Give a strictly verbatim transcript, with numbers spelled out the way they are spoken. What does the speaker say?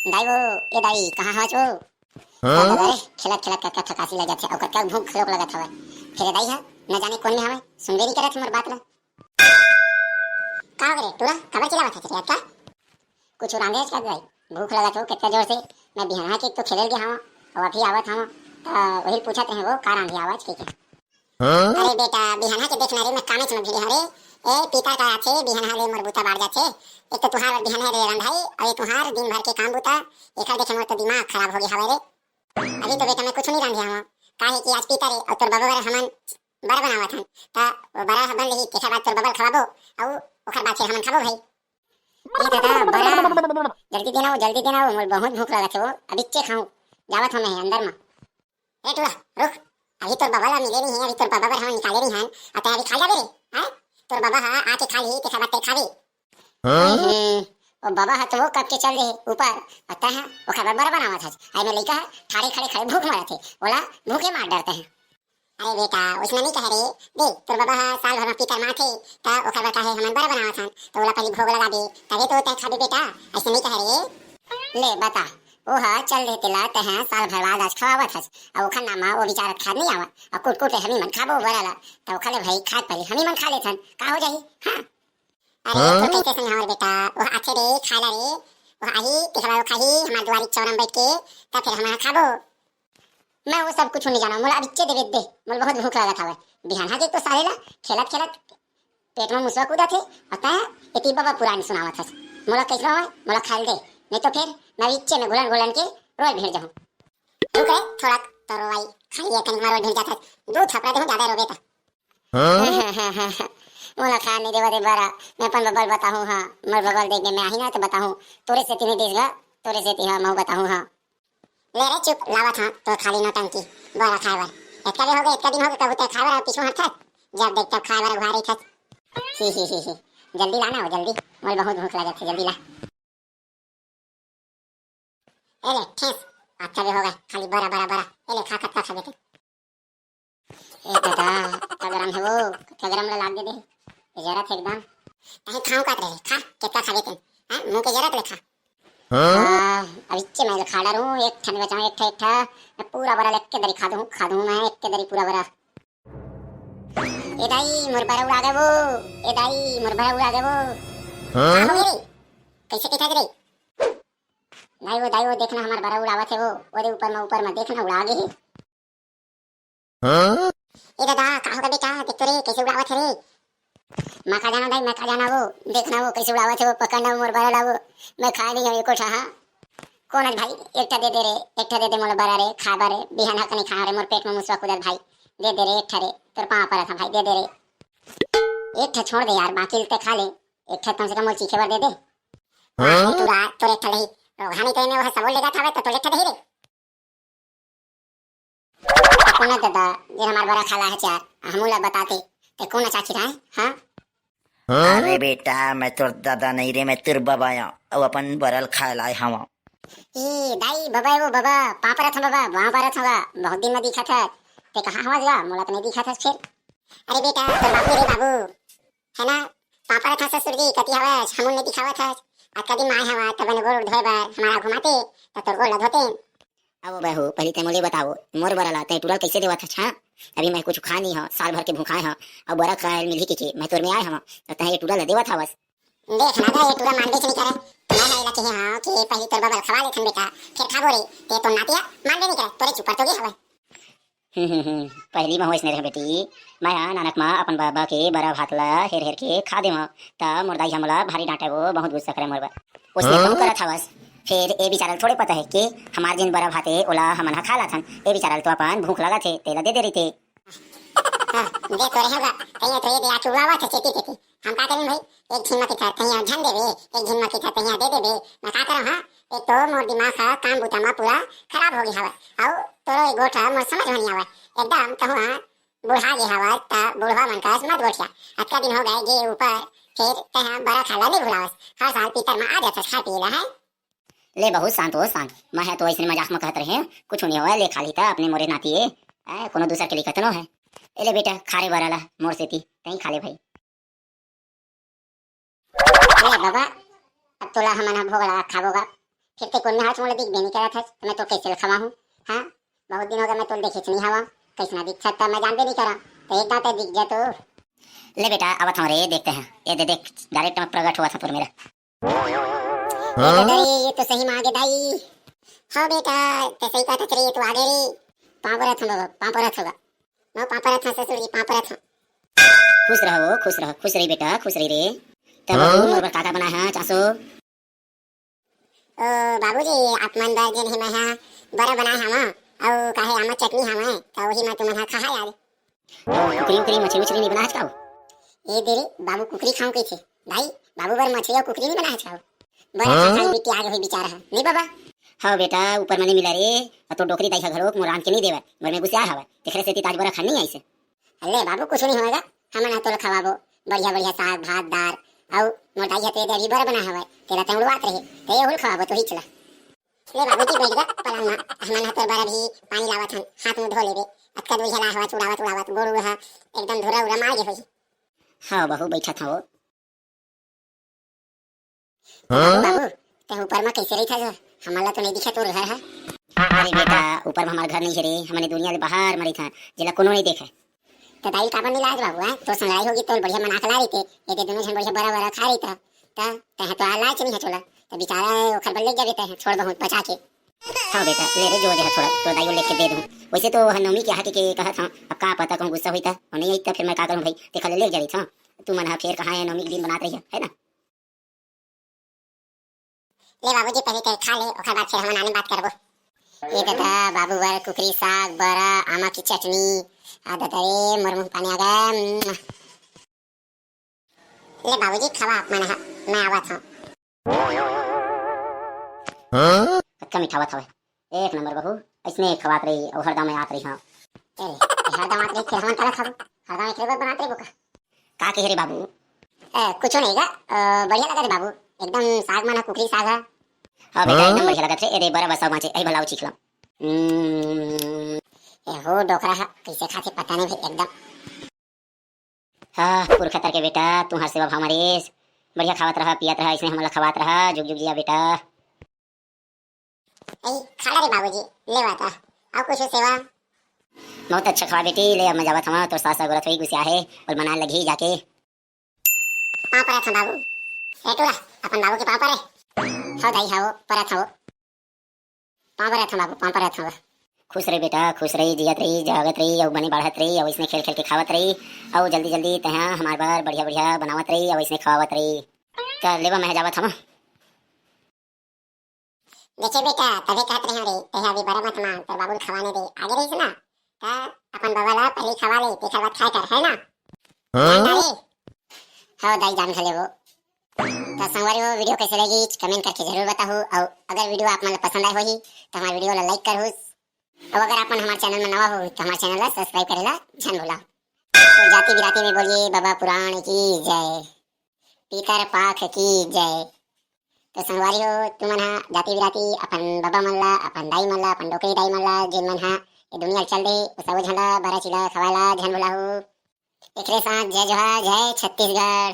दाई वो, ए दाई, कहाँ हवच वो? हाँ? अरे, खेलत खेलत कतका थकासी लग जाथे, अउ कतका भूख घलोक लगत हवय। फेर ए दाई ह, न जाने कोन में हवय, सुनबे नइ करत हे मोर बात ला। का हो गे रे टूरा, काबर चिल्लावत हस रे अतका? कुछ रांधे हस का दाई? भूख लगत हे कतका जोर से, मैं बिहनहा के तो खेले ल गे हवं, अउ अभी आवत हवं, त वही पूछत रहे वो, का रांधे हवच कहिके। हाँ? अरे बेटा, बिहनहा के देखना रे, मैं कामेच में भिड़े हंव रे। ए, पीतर का आथे, बिहनहा ले मोर बूता बाढ़ जाथे। एक तो तुंहर बिहनहा ले रंधाई, अउ ये तुंहर दिन भर के काम बूता, एकर देखे मोर तो दिमाग खराब हो गे हवय रे। अभी तो बेटा मैं कुछ नइ रांधे हवं, काहे कि आज पीतर ए, अउ तोर बबा बर हमन बरा बनावत हन। त वो बरा ह बन लेही, तेखर बाद तोर बबा ल खवाबो, अउ ओखर बाद फिर हमन खाबो भाई। ए दादा, बरा, जल्दी देना वो, जल्दी देना वो, मोर बहुत भूख लगत हे वो, अभी चे खाऊं, जावत हंव मैं अंदर म। ए टूरा, रुक। अभी तोर बबा ला मिले नइ हे, अभी तोर बबा बर हमन निकाले नइ हन। अउ तैं अभी खा जाबे रे, हैं? तोर बबा ह आके खा लिही, तेखर बाद तैं खाबे। हाँ? हम्म, वो बबा ह तो वो कब के चल दे हे ऊपर, अउ तैं ह ओखर बर बरा बनावत हस। अरे मैं लइका ह, ठाड़े खड़े खड़े भूख मरत हे, ओला भूखे मार डरत हे। अरे बेटा, ओइसना नइ कहे रे। दे, तोर बबा ह साल भर म पीतर मारथे, त ओखर बर काहे हमन बरा बनावत हन, त ओला पहिली भोग लगाबे, तभे तो तैं खाबे बेटा, अइसना नइ कहे रे। ले बता, ओहा चल दे तेला, तैं ह साल भर बाद आज खवावत हस, अउ ओखर नाम म वो बिचारा खात नइ आवय, अउ कूट कूट के हमी मन खाबो बरा ला, त ओखर ले भाई खात पहिली हमी मन खा लेथन, का हो जाही? हाँ। अरे, हाँ? तोर कइसे समझावं बेटा, ओहा आथे रे, खाय ला रे, ओहा आही, तेखर बाद वो खाही, हमर दुवारी चौरा म बइठ के, त फेर हमन ह खाबो। मैं वो सब कुछ नइ जानंव, मोला अबिच्चे देबे दे, मोला बहुत भूख लगत हवय। बिहनहा के तो साले ला खेलत खेलत पेट म मुसवा कूदत हे, अउ तैं एती बबा पुरानी सुनावत हस। मोला कइसनो होवय, मोला खाय ल दे, नइ तो फेर मैं अबिच्चे में घुलन घुलन के रोय ल भिड़ जाहूं। रुक रे, थोड़ा तो रोवाई, खाली एक कनिक म रोय ल भिड़ जात हस, दू थपरा देहूं जादा रोबे त। हाँ? मोला खाय नइ देवत हे बरा, मैं अपन बबा ल बताहूं, हाँ, मोर बबा ल देख के मैं आही ना त बताहूं, तोरे सेती नइ दिस गा, तोरे सेती, हाँ, मैं बताहूं, हाँ। ले रे चुप, लावत हंव तोर खाली नौटंकी, बरा खाय बर। एतका बेर होगे, एतका दिन होगे, कभू तैं खाय बर पीछू हटथस, जब देख तब खाय बर अघुवाय रहिथस। ही, ही, ही, ही। जल्दी ला ना वो, जल्दी, मोला बहुत भूख लगत हे, जल्दी ला। ए ले, ठेस, अतका बेर होगे, खाली बरा, बरा, बरा। ए ले, खा, कतका खाबे तैं? ए दादा, कतका गरम हे वो, कतका गरम ला लाग दे दे। ए जरत हे एकदम। तहीं खाहूं काहत रहे, खा, कतका खाबे तैं? हाँ, मुंह के जरत ले खा। हाँ, अबिच्चे मैं खा डारूं, एक ठन बचाऊं, एक ठा, एक ठा। मैं पूरा बरा ल एके दरी खा दूं, खा दूं मैं एके दरी पूरा बरा। ए दाई, मोर बरा उड़ा गे वो। ए दाई, मोर बरा उड़ा गे वो। हाँ? का हो गे रे? कइसे कहिथस रे? दाई वो, दाई वो, देख ना, हमर बरा उड़ावत हे वो। ओदे ऊपर म, ऊपर म, देख ना, उड़ा गे हे। हाँ? ए दादा, का हो गे बेटा? देख तो रे, कइसे उड़ावत हे रे? मैं का जानंव दाई, मैं का जानंव वो। देख ना वो, कइसे उड़ावत हे वो, पकड़ ना वो मोर बरा ला वो। मैं खाय नइ हंव एको ठा, हाँ। कोन हे भाई, एक ठा दे दे रे, एक ठा दे दे मोला बरा रे, खाय बर रे, बिहनहा कनी खाय रे, मोर पेट म मुसवा कूदत भाई, दे दे रे एक ठा रे, तोर पाँव परत हंव भाई, दे दे रे। एक ठा छोड़ दे यार, बाकी ल तैं खा ले, एक ठा कम से कम मोला चीखे बर दे दे। हाँ? तोर एक ठा ले ही, रोगहा नइ तो एमे ओहा सबो लेगत हवय, त तोर एक ठा दे ही रे। त कोन हे ददा, जेन हमर बरा खा ले हस यार, हमू ला बताते, तैं कोन अस आखिर आय, हाँ? अरे बेटा, मैं तोर ददा नहीं रे, मैं तोर बबा आंव, अउ अपन बरा ल खाय ल आय हंव। ए दाई, बबा ए वो बबा, पाँव परत हंव बबा, पाँव परत हंव बबा, बहुत दिन म दिखत हस, तैं कहाँ हवस गा, मोला तो नहीं दिखत हस फेर। अरे बेटा, तोर बाबू रे बाबू, हे ना, पाँव परत हंव ससुर जी, कति हवस, हमू ल नहीं दिखावत हस, अतका दिन म आय हंव, त बने गोड़ धोय बर हमर घुमाते, त तोर गोड़ ल धोते। अब बहू, पहिली तैं मोला बताओ, मोर बरा ला तैं टूरा ल कइसे देवत हस, हाँ? अभी मैं कुछ खाय नइ हंव, साल भर के भूखाय हंव, अउ बरा खाय ल मिलही कहिके मैं तोर में आय हंव, अउ तैं ये टूरा ला देवत हवस। देख ना गा, ये टूरा मानबेच नइ करे। मैं ह एला कहे हंव कि पहिली तोर बबा ल खवा लेथन बेटा, फेर खाबो रे। तैं तो नातिया मानबे नइ करे, तोरे चुपर तो गे हवय। हम्म, हम्म, हम्म, पहिली म होइस नइ रहे बेटी, मैं ह नानक म अपन बबा के बरा भात ला हेर हेर के खा देवंव, त मोर दाई ह मोला भारी डांटे वो, बहुत गुस्सा करे मोर बर। ओइसने हाँ? कहूं करत हवस। फेर ए बिचारा ल थोड़े पता हे कि हमर जेन बरा भात हे, ओला हमन ह खा लाथन। ए बिचारा ल तो अपन भूख लगत हे, तेला दे दे रहिते। हाँ, दे तो रहे होगा, तैं तो ये दे आके उड़ावत हस एती तेती। हम का करें भाई, एक झिन म किथा तैं झन देबे, एक झिन म किथा तैं दे देबे, मैं का करंव हाँ? एक तो मोर दिमाग ह काम बूता म पूरा खराब हो गे हवय, अउ तोरो एक गोठ ह मोर समझ म नइ आवय, एकदम कहूँ हाँ बुढ़ा गे हवस, त बुढ़वा मन कस मत गोठिया। अतका दिन हो गए गे ऊपर, फेर तैं ह बरा खाय ला नइ भुलावस। हर साल पीतर म आ जाथस खाय पिए ला, हैं? ले बहू, शांत हो, शांत। मैं ह तो अइसने मजाक म कहत रहेंव, कुछु नइ होवय, ले खा ली त अपने मोरे नाती ए, ए, कोनो दूसर के लिए कतनो है। ए ले बेटा, खा रे बरा ला, मोर सेती, तहीं खा ले भाई। ले बबा, अब तोला हमन ह भोग लगा खाबो गा, फिर ते कोन में हस, मोला दिखबे नहीं करत हस, त मैं तो कैसे ल खवाहूँ? हाँ, बहुत दिन हो गए, मैं तो देखे नहीं हवा, कैसना दिखत त मैं जानबे नहीं करा, तो एक दांव ते दिख जा तो। ले बेटा, आवत हूँ रे, देखते हैं, ये दे देख, डायरेक्ट में प्रकट हुआ था तोर मेरा। हाँ? अरे, ये तो सही में आगे दाई। हाँ बेटा, ते सही कहत रे, ये तो आगे रे। पाँव परत हूँ बाबा, पाँव परत हूँ। मैं पाँव परत हूँ ससुर जी, पाँव परत हूँ। खुश रहो, खुश रहो, खुश रही बेटा, खुश रही रे। तब हाँ? मोर बर का का बनाए हाँ चासो? ओ बाबूजी, आप मन बर जेन हे मैं हा बरा बनाए हवा, अउ काहे आमा चटनी हवे, त वही मैं तुमन हा खा यार। ओ कुकरी उकरी, मछली उछली नहीं बनाए हस का? ए दे रे बाबू, कुकरी खाऊं कइसे? दाई, बाबू बर मछली अउ कुकरी नहीं बनाए हस का? बरा हाँ? खा खा बिट्टी आगे हुई बिचारा है, नहीं बाबा? हाँ बेटा, ऊपर मने मिला रे, अउ तो डोकरी दाई हा घलोक मोर रांध के नहीं देवय, मोर में गुस्सा हवय, तेखरे सेती ताज बरा खान नहीं आइसे। अल्ले बाबू, कुछ नहीं होएगा, हमन ह तोला खवाबो बढ़िया बढ़िया साग भात दार, अउ मोर दाई ह तो ये दे अभी बरा बना हवय, तेला ते उड़वात रहे, ते ये हुल खवाबो तो ही चला। ले बाबूजी, बैठ जा पलंग म, हमन ह तोर बर अभी पानी लावत हन, हाथ मुंह धो लेबे। अतका दुरिहा ला हवा उड़ावत उड़ावत गोड़ उड़ ह एकदम धुरा उरा मार गे होही। हाँ बहू, बैठत हव। बाबू, बाबू, ते ऊपर म कैसे रहिथस? हमन ला तो नहीं दिखा तोर घर ह। अरे बेटा, ऊपर म हमार घर नहीं हे रे, हमन दुनिया ले बाहर म रहिथन, जेला कोनो नहीं देखे। त दाई काबर नहीं लाज बाबू, हैं? तोर संग लड़ाई होगी, तोर बढ़िया मना के ला रहिते, ये दे दोनों झन बढ़िया बरा बरा खा रहिता। त तैं तो आ लाज नहीं हचोला, त बिचारा ओखर बर ले जाबे तैं, छोड़ बहुत बचा के। हाँ बेटा, ले रे, जो जे ह थोड़ा, तोर दाई लेके दे दूँ। वैसे तो वह नवमी के आके के कहत हूँ, अब का पता कहूँ गुस्सा होई त, और नहीं आई त फिर मैं का करूँ भाई, तेखर ले ले जा रहिथों। तू मन ह फिर कहाँ है नवमी के दिन बनात रही है, है ना? ले बाबूजी, पहले ते खा ले, ओकर बाद फिर हमन आने बात करबो। ये दादा, बाबू बर कुकरी साग, बरा, आमा की चटनी। आ दादा रे, मोर मुंह पानी आ गया। ले बाबूजी, खावा आप मन ह, मैं आवत हूँ। हाँ? कतका मिठावत हवे, एक नंबर बहू, ऐसने खवात रही, अउ हरदम आत रही। हाँ। ए, ए, हरदम आत रही, फिर हमन काला खाबो? हरदम एकरे बर बनात रही बोका। का कहे रे बाबू? ए, कुछो नहीं गा, अ, बढ़िया लगा रे बाबू, एकदम साग मन ह, कुकरी साग ह। हाँ बेटा, एकदम हाँ? बढ़िया लगत रे। ए रे, बरा बसाओ माचे, ए भलाओ चिखला। हम्म, ए हो डोकरा ह, कैसे खाथे पता नहीं भाई, एकदम। हाँ, पुरखा तर के बेटा, तुंहर सेवा भाव म रेस। बढ़िया खावत रहा, पियत रहा, इसने हमन ला खवात रहा, जुग जुग जिया बेटा। ए, खा ला रे बाबूजी, ले बात आ। अउ कुछ सेवा? बहुत अच्छा खवा बेटी, ले अब मैं जावत हवा, तोर सास अगोरत होई गुसिया है, और मना लगी जाके। पाँव परत हूँ बाबू। ए टूरा, अपन बाबू के पाँव परे। हव दाई, हव, परत हव। पाँव परत हूँ बाबू, पाँव परत हूँ। खुश रही बेटा, खुश रही, जियत रही, जागत रही, अउ बने बाढ़त रही, अउ इसने खेल खेल के खावत रही, अउ जल्दी जल्दी तैं हमार बर बढ़िया बढ़िया बनावत रही, अउ इसने खवावत रही। त लेवा, मैं जावत हवा। देखे बेटा, तभे कहत रहे रे, तैं अभी बरा मत मान, तोर बाबू ल खवाने दे। आगे रहिस ना, त अपन बबा ला पहले खवा ले, तेखर बाद खाए कर, है ना? हाँ? ध्यान डाले। हव दाई, जान घले वो। त संगवारी हो, video कैसे लगी, comment करके जरूर बताहू। अउ अगर video आप मन ला पसंद आए होही, त हमार video ला like करहू। अउ अगर आप मन हमार channel में नवा हो, त हमार channel ला subscribe करे ला झन भूला। तो जाति बिराती में बोलिए बाबा पुराण की जय, पीतर पाख की जय। तो संगवारी हो, तुमन हा जाति बिराती, अपन बाबा मन ला, अपन दाई मन ला, अपन डोकरी दाई मन ला, जेन मन हा ये दुनिया ल चल दे, वो सबो झन ला बरा चिला खवाए ला झन भूला हो। एकरे साथ जय जोहार, जय छत्तीसगढ़।